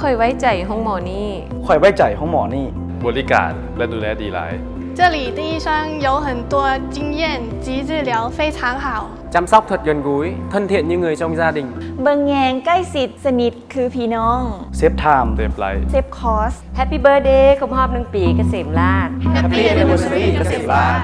ຂ້ອຍໄວ້ໃຈໂຮງໝໍນີ້. ຂ້ອຍໄວ້ໃຈໂຮງໝໍນີ້. ບໍລິການ ແລະ ດູແລດີຫຼາຍ. 这里的医生有很多经验及治疗非常好。 ຈຳຊອກທົດຍົນກຸຍ ທ່ອນທຽດຍືງເງີຍຊ່ອງຈາດິງ. ເບິ່ງແຍງໃກ້ຊິດສະໜິດຄືພີ່ນ້ອງ. Save time. Save life. Save cost. Happy birthday ຄົບຮອບໜຶ່ງປີກະເສມລາດ. Happy anniversary ກະເສມລາດ.